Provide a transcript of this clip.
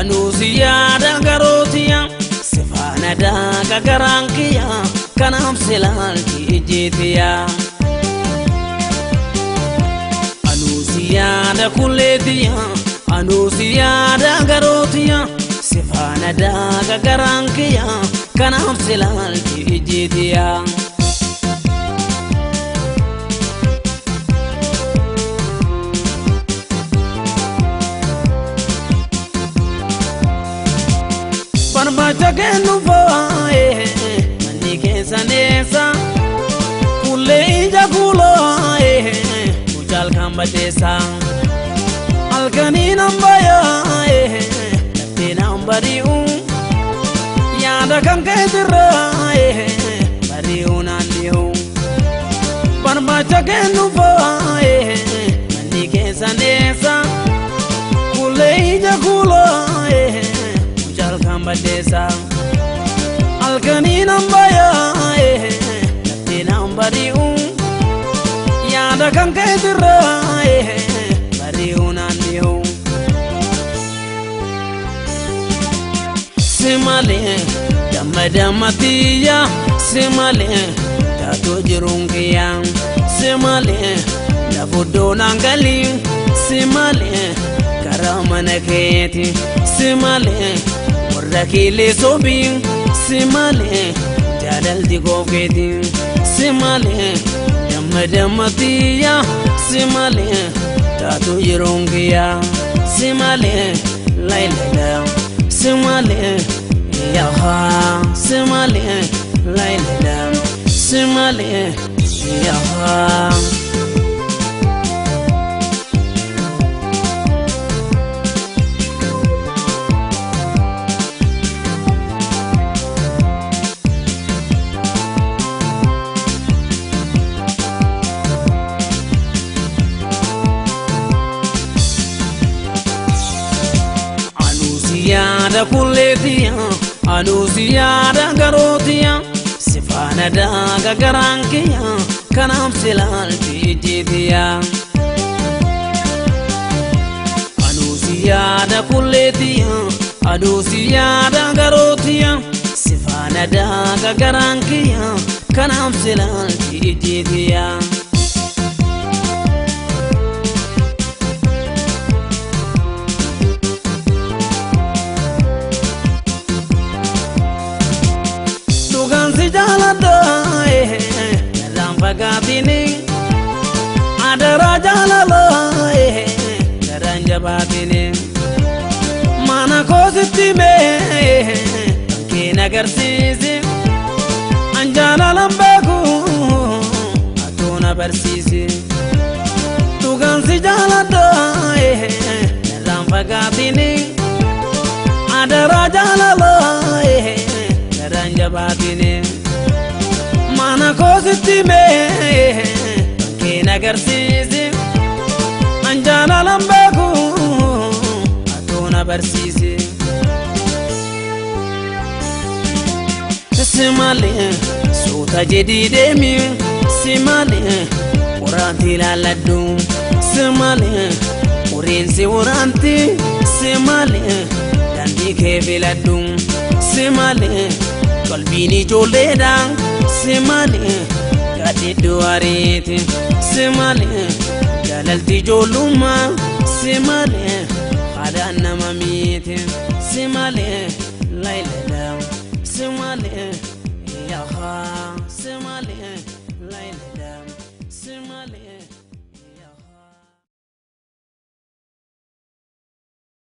Anuusi yaada garootiya sifaana daaga garaan kiyya kanaaf silaalti ijjeetiya. Anuusi yaada kulleetiya anuusi yaada garootiya sifaana daaga garaan kiyya kanaaf silaalti ijjeetiya. Barbaacha kennu foo'ee manni keessa neessa kullee ija kuuloo'ee mucaal kan bateessa halkanii nan bayaa'ee laftee nan bari'u yaada kan keetirraa'ee bari'u naan dhi'u. Barbaacha kennu foo'ee manni keessa neessa kullee ija kuuloo'ee. Badesa halkanii nan bayaa'ee laftee nan bari'u yaada kan keetirraa'ee bari'u naan dhi'u. Si malee damma dammatiyya si malee taatoo jiruun kiyya si malee lafuddoo naan galii si malee karaa mana keeti si malee. Warra kiilee sobii si malee jaalalti koofkeeti si malee damma dammatiyya si malee taatu yeroon kiyya si malee laylala si malee yahaa si malee laylala si malee yahaa. Yaada kulleetiya anuusi yaada garootiya sifaana daaga garaan kiyya kanaaf silaalti ijjeetiya. Anuusi yaada kulleetiya anuusi yaada garootiya sifaana daaga garaan kiyya kanaaf silaalti ijjeetiya. Dhugaan si jaaladha narraan fagaatini adaraa jaalala garaan jabaatini mana koo sitti mee kan keen agarsiisi an jaalalan beeku atuu na barsiisi. Dhugaan si jaaladha narraan fagaatini adaraa jaalala garaan jabaatini mana koo sitti mee kan keen agarsiisi an jaalalan beeku atuu na barsiisi. Si malee suuta jedhii deemi si malee waraanti ilaalladhu si malee uriinsi waraanti si malee daandii kee filadhu si malee qalbiin ijoolleedha si malee gaadhidduu ariiti si malee jaalalti ijoollummaa si malee haadhaan nama miiti si malee laylala si malee yahaa si malee laylala si malee.